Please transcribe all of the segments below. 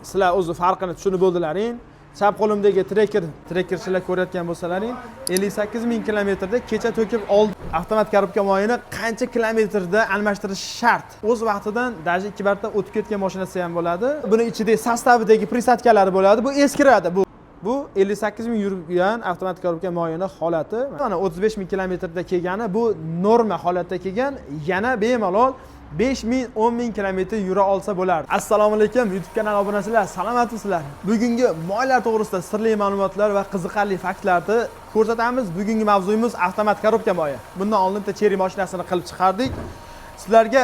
Sizlar o'zi farqini tushunib bo'ldilaring. Chap qo'limdagi Tracker, trekkerchilar ko'rayotgan bo'lsalaring, 58 ming kilometrda kecha to'kib oldi. Avtomat korobka moyini qancha kilometrda almashtirish shart? O'z vaqtidan даже ikki marta o'tib ketgan mashinasi ham bo'ladi. Buni ichidagi состав idagi присадка lari bo'ladi, bu eskiradi. Bu 58 ming yurgan avtomat korobka moyini holati. Mana, 35 ming kilometrda kelgani, bu norma holatda kelgan, yana bemalol 5 ming, 10 ming kilometr yura olsa bo'lardi. Assalomu alaykum, YouTube kanal obunachilar, salomatmisizlar? Bugungi moylar to'g'risida sirli ma'lumotlar va qiziqarli faktlarni ko'rsatamiz. Bugungi mavzuyimiz avtomat korobka moyi. Bundan oldin bitta Chery mashinasini qilib chiqardik sizlarga.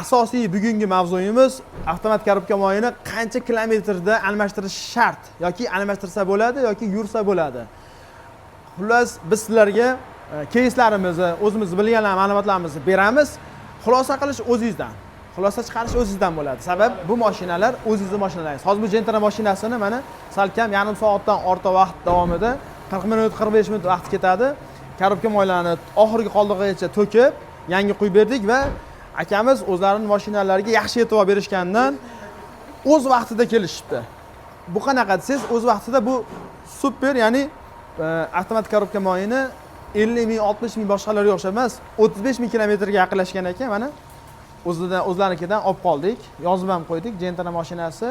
Asosiy bugungi mavzuyimiz avtomat korobka moyini qancha kilometrda almashtirish shart yoki almashtirsa bo'ladi yoki yursa bo'ladi. Xullas, biz sizlarga keyslarimizni, o'zimiz bilgan ma'lumotlarimizni beramiz. Xulosa qilish o'zingizdan, xulosa chiqarish o'zingizdan bo'ladi. Sabab, bu mashinalar o'zingizni mashinalaringiz. Hozir bu Gentra mashinasini, mana, salkam yarim soatdan ortiq vaqt davomida, 40 minut, 45 minut vaqt ketadi, korobka moylarni oxirgi qoldig'igacha to'kib, yangi quyib berdik va akamiz o'zlarini mashinalariga yaxshi e'tibor berishganidan o'z vaqtida kelishibdi. Bu qanaqa desangiz, o'z vaqtida bu super, ya'ni avtomat korobka moyini 50 ming, 60 ming, boshqalarga o'xshab emas, 35 ming kilometrga yaqinlashgan ekan. Mana, o'zidan, o'zlarikidan olib qoldik, yozib ham qo'ydik. Gentra mashinasi.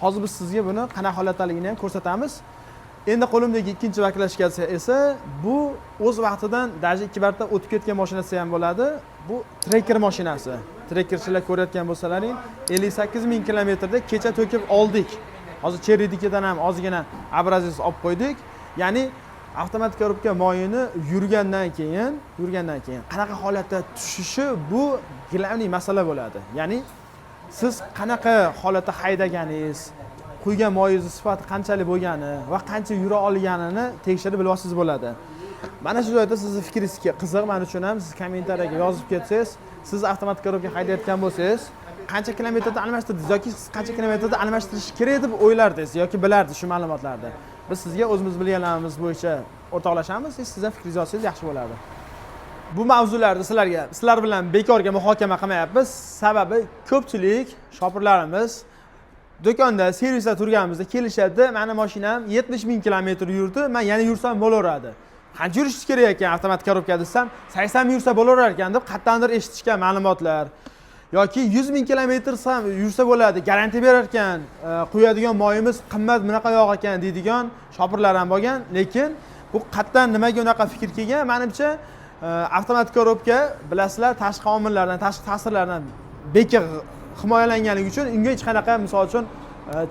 Hozir biz sizga buni qanaqa holatdaligini ham ko'rsatamiz. Endi qo'limdagi ikkinchi баклажка si esa, bu o'z vaqtidan даже ikki marta o'tib ketgan mashinasi ham bo'ladi. Bu Tracker mashinasi. Trekkerchilar ko'rayotgan bo'lsalaring, 58 ming kilometrda kecha to'kib oldik. Hozir Cherynikidan ham ozgina образец olib qo'ydik. Ya'ni avtomat korobka moyini yurgandan keyin qanaqa holatda tushishi, bu главный masala bo'ladi. Ya'ni siz qanaqa holatda haydaganingiz, quygan moyingizni sifati qanchalik bo'lgani va qancha yura olganini tekshirib bilib olsangiz bo'ladi. Mana shu joyda sizni fikringiz qiziq man uchun ham. Siz kommentariyaga yozib ketsangiz, siz avtomat korobka haydayotgan bo'lsangiz, qancha kilometrda almashtirdingiz yoki siz qancha kilometrda almashtirish kerak deb o'ylardingiz yoki bilardingiz shu ma'lumotlarni? Biz sizga o'zimiz bilganlarimiz bo'yicha o'rtoqlashamiz. Siz ham fikringizni yozsangiz, yaxshi bo'lardi. Bu mavzularni sizlar bilan bekorga muhokama qilmayapmiz. Sababi, ko'pchilik shopirlarimiz do'konda, servisda turganimizda kelishadi: "Mani mashinam 70 ming kilometr yurdi, man yana yursam bo'laveradi, qancha yurish kerak ekan avtomat korobka?" desam, "80 ming yursa bo'laverar ekan", deb qayerdandir eshitishgan ma'lumotlar yoki 100 ming kilometr ham yursa bo'ladi, garantiya berar ekan, quyadigan moyimiz qimmat, bunaqa yog' ekan, deydigan shopirlar ham bo'lgan. Lekin bu qayerdan, nimaga unaqa fikr kelgan? Manimcha, avtomat korobka, bilasizlar, tashqi omillardan, tashqi ta'sirlardan bekiq himoyalanganligi uchun unga hech qanaqa, misol uchun,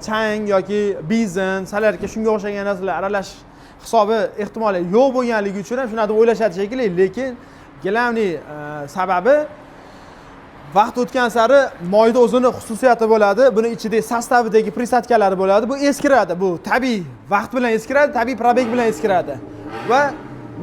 chang yoki benzin, солярка, shunga o'xshagan narsalar aralash hisobi ehtimoli yo'q bo'lganligi uchun ham shunaqa deb o'ylashadi shekilli. Lekin главный sababi, vaqt o'tgan sari moyni o'zini xususiyati bo'ladi. Buni ichidagi состав idagi присадка lari bo'ladi, bu eskiradi. Bu tabiiy vaqt bilan eskiradi, tabiiy пробег bilan eskiradi va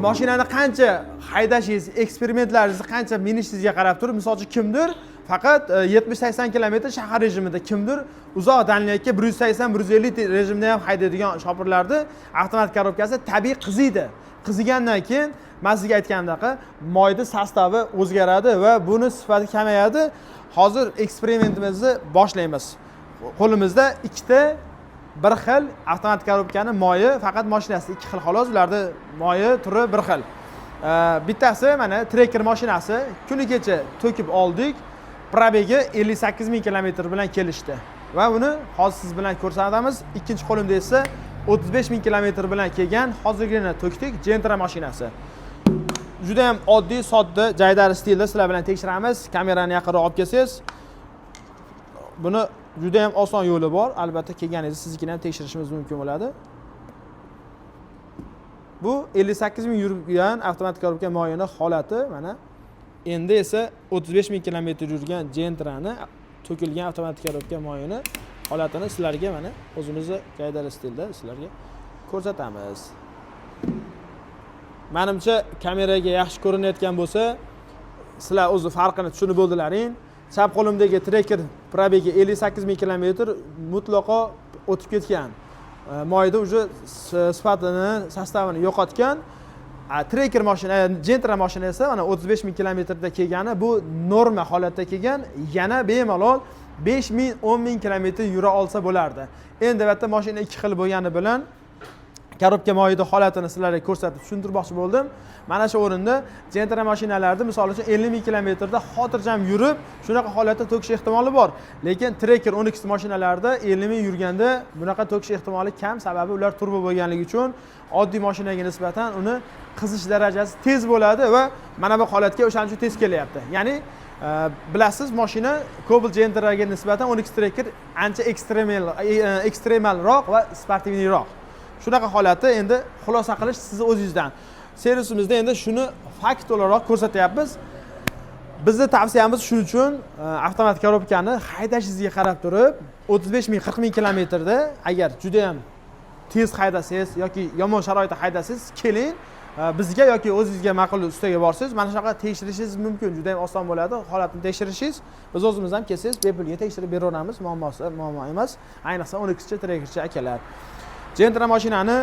mashinani qancha haydashingiz, eksperimentlaringizni qancha minishingizga qarab turib, misol uchun, kimdir faqat 70-80 kilometr shahar rejimida, kimdir uzoq дальняк ka 180, 150 rejimda ham haydaydigan shopirlarni avtomat korobkasi tabiiy qiziydi. Qizigandan keyin, man sizga aytganimdaqa, moyni состав i o'zgaradi va buni sifati kamayadi. Hozir eksperimentimizni boshlaymiz. Qo'limizda ikkita bir xil avtomat korobkani moyi, faqat mashinasi ikki xil, xolos. Ularni moyi turi bir xil. Bittasi, mana, Tracker mashinasi, kuni kecha to'kib oldik, пробег i 58 ming kilometr bilan kelishdi va buni hozir siz bilan ko'rsatamiz. Ikkinchi qo'limda esa 35 ming kilometr bilan kelgan, hozirgina to'kdik, Gentra mashinasi. Juda yam oddiy, sodda, jaydari stilda sizlar bilan tekshiramiz. Kamerani yaqinroq olib kelsangiz, buni juda yam oson yo'li bor. Albatta, kelganingizda siznikini ham tekshirishimiz mumkin bo'ladi. Bu 58 ming yurgan avtomat korobka moyini holati. Mana, endi esa 35 ming kilometr yurgan Gentrani to'kilgan avtomat korobka moyini holatini sizlarga, mana, o'zimizni jaydari stilda sizlarga ko'rsatamiz. Manimcha, kameraga yaxshi ko'rinayotgan bo'lsa, sizlar o'zi farqini tushunib bo'ldilaring. Chap qo'limdagi Tracker пробег i 58 ming kilometr, mutlaqo o'tib ketgan. Moyda уже sifatini, состав ini yo'qotgan. Tracker mashina, Gentra mashina esa, mana, 35 ming kilometrda kelgani, bu norma holatda kelgan, yana bemalol 5 ming, 10 000 kilometr yura olsa bo'lardi. Endi albatta mashina ikki xil bo'lgani bilan korobka moyida holatini sizlarga ko'rsatib tushuntirmoqchi bo'ldim. Mana shu o'rinda Gentra mashinalarni, misol uchun, 50 000 kilometrda xotirjam yurib, shunaqa holatda to'kish ehtimoli bor. Lekin Tracker 12 mashinalarda 50 000 yurganda bunaqa to'kish ehtimoli kam, sababi ular turbo bo'lganligi uchun oddiy mashinaga nisbatan uni qizish darajasi tez bo'ladi va mana bu holatga o'shaning uchun tez kelyapti. Ya'ni bilasiz, mashina Cobalt, Gentraga nisbatan 12 Tracker ancha ekstremalroq va спортивный roq. Shunaqa holatda endi xulosa qilish sizni o'zingizdan. Servisimizda endi shuni fakt o'laroq ko'rsatyapmiz. Bizni tavsiyamiz shuning uchun avtomat korobkani haydashingizga qarab turib, 35 000, 40 000 kilometrda agar judayam tez haydasangiz yoki yomon sharoitda haydasangiz, keling bizga yoki o'zingizga ma'qul ustaga borsangiz, mana shunaqa tekshirishingiz mumkin. Juda yam oson bo'ladi holatini tekshirishingiz. Biz o'zimiz ham kelsangiz, bepulga tekshirib beraveramiz, muammosi muammo emas. Ayniqsa 12chi, Trackerchi akalar, Gentra mashinani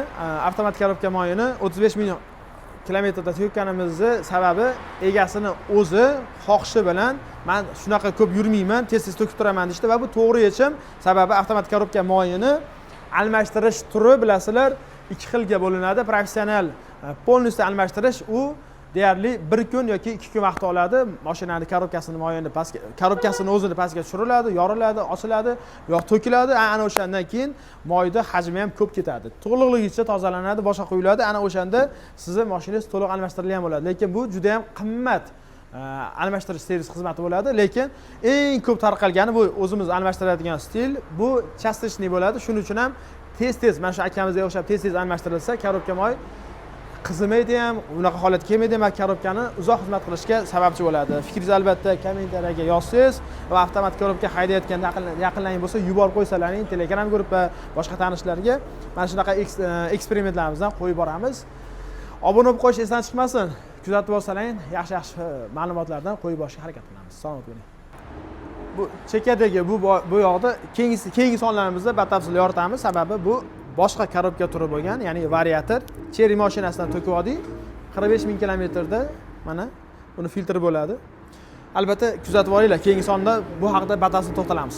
avtomat korobka moyini 35 000 kilometrda to'kkanimizni sababi egasini o'zi xohishi bilan, "Man shunaqa ko'p yurmayman, tez tez to'kib turaman", deyishdi va bu to'g'ri yechim. Sababi avtomat korobka moyini almashtirish turi, bilasizlar, ikki xilga bo'linadi. Professional полностью almashtirish, u deyarli bir kun yoki 2 kun vaqt oladi. Mashinani korobkasini moyini pastga, korobkasini o'zini pastga tushiriladi, yoriladi, ochiladi, yog' to'kiladi. Ana o'shandan keyin moyni hajmi ham ko'p ketadi, to'liqligicha tozalanadi, boshqa quyiladi. Ana o'shanda sizni mashinangiz to'liq almashtirilgan bo'ladi. Lekin bu juda yam qimmat almashtirish servis xizmati bo'ladi. Lekin eng ko'p tarqalgani bu o'zimiz almashtiradigan stil, bu частичный bo'ladi. Shuning uchun ham tez tez mana shu akamizga o'xshab tez tez almashtirilsa, korobka moy qizimaydi ham, unaqa holat kelmaydi ham va korobkani uzoq xizmat qilishga sababchi bo'ladi. Fikringizni albatta kommentariyaga yozsangiz va avtomat korobka haydayotganda yaqinlaring bo'lsa, yuborib qo'ysalaring Telegram gruppa, boshqa tanishlarga. Mana shunaqa eksperimentlarimizdan qo'yib boramiz. Obuna bo'lib qo'yish esdan chiqmasin. Kuzatib borsalaring, yaxshi yaxshi ma'lumotlardan qo'yib borishga harakat qilamiz. Salomat bo'ling. Bu chekadagi bu yoqda keyingi sonlarimizda batafsil yoritamiz, sababi bu boshqa korobka turi bo'lgan, ya'ni variator. Chery mashinasidan to'kib oldik 45 000 kilometrda. Mana buni filtri bo'ladi. Albatta kuzatib boringlar, keyingi sonda bu haqida batafsil to'xtalamiz.